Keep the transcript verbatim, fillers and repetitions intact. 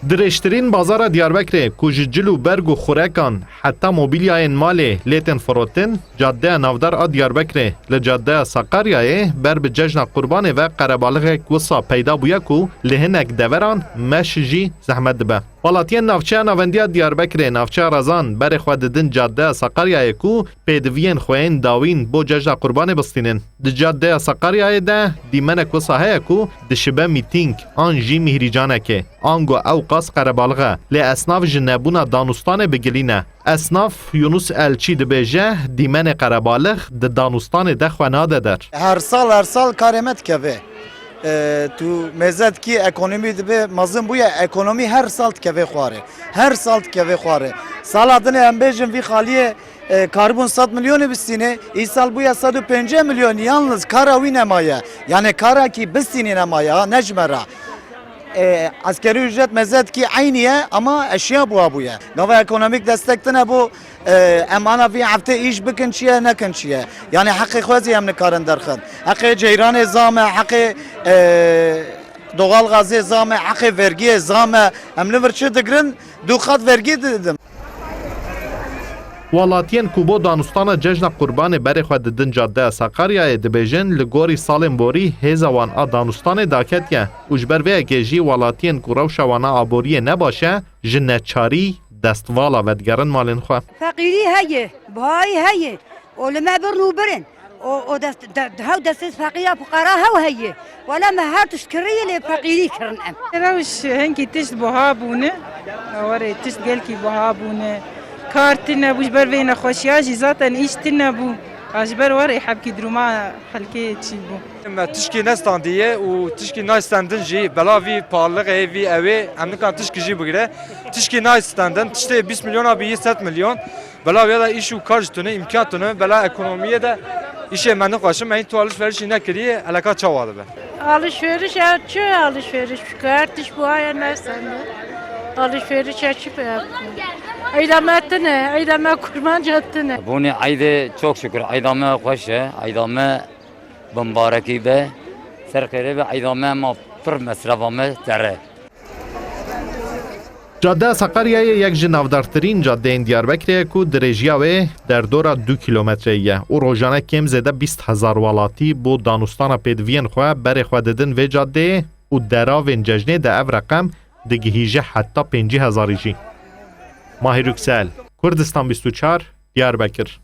Dirêjtirîn bazara Diyarbekirê ku ji cil û berg û xurekan heta mobîlyayên malê lê tên firotin, caddeya navdar a Diyarbekirê li caddeya Sakaryayê ber bi cejna Qurbanê ve qerebalixek wisa peyda bûye ku li hinek deveran meş jî zehmet dibe. Welatiyên navçeya navendiya Diyarbekirê, navçeya Rezan berê xwe didin caddeya Sakaryayê ku pêdiviyên xwe yên dawîn bo cejna Qurbanê bistînin. Di caddeya Sakaryayê de dîmenek wisa heye ku dişibe mîtîng an jî mîhrîcanekê. Ango ew qas qerebalix e, lê esnaf ji nebûna danûstanê bi gilî ne. Esnaf Yunus Elçî dibêje, dîmenê qerebalix di danûstanê de xwe nade der. Her sal, her sal karê me dikeve. E, tu mêze dikî, ekonomî dibe mezin bûye, ekonomî her sal dikeve xwarê. Her sal dikeve xwarê. Sala dinê em bêjin vî xaliyê, e, karibûn sed milyonê bistînê, îsal bûye sed û pêncî milyon, yalnız kara wî nemaye. Yani karakî bistînî nemaye, ha, ne ji me re. E, eskerî ücret mêze dikî eynî ye, ama eşya buha bûye. Gava ekonomîk destek tine bû, e, em ana vî heftê îş bikin çi ye, nekin çi ye. Yani heqê xwe zî em nikarin derxin. Heqê ceyranê zam e, heqê, e, doğal gazê zam e, heqê vergiyê zam e. Em li vir çi digirin? Du qat vergî didin. Welatiyên ku bo danûstana cejna Qurbanê berê xwe didin caddeya Sakaryayê dibêjin, li gorî salên borî hêza wan a danûstanê daketiye û ji ber vê yekê jî welatiyên ku rewşa wan a aboriyê ne baş e, ji neçarî destvala vedigerin malên xwe. Feqîrî heye, bihayî heye. O li me birin û birin. O, o dest, de, de, hew destê feqîra fuqara hew heye. Wela me her tişt kirî lê feqîrî kirin em. Rewş hinkî tişt buha bûne. Warê tişt gelkî buha bûne. Kar tine bû, ji ber vê nexweşiya jî zaten îş tine bû. A ji ber warê hebkî duruma xelkê çî bû. Me tişkî nestandiye û tişkî nayê stendin jî, bela vî pahalixê, vî ewê, em nikan tişkî jî bigire. Tişkî nayê stendin, tiştê bîst milyona bî yê sed milyon. Bela wê de îş û kar ji tune, îmkan tune, bela ekonomiyê de îşê me nixweşin, me hîn tu alişverişî nekiriye, eleka çawa dibe? Alişveriş ya çi alişveriş? Çünkü her tişt buha ye ne sende. Alişveriş ya çi pe yaptı? Eyda me tine, eyda me kurmanca tine. Bûnê eydê çok şükür, eyda me xweş e, eyda me bimbarekî be, ser xêrê be, eyda me ma pir mesrefa me tere. Cadeya Sakaryayê yek ji navdartirîn cadeyên Diyarbekirê ye ku dirêjiya wê derdora du kîlometreyê ye û rojane kêm zêde bîst hezar welatî bo danûstana pêdiviyên xwe berê xwe didin vê cadeyê û deravên cejnê de ev reqem digihîje heta pêncî hezarî jî. Mahir Yüksel, Kurdistan bîst û çar, Diyarbekir.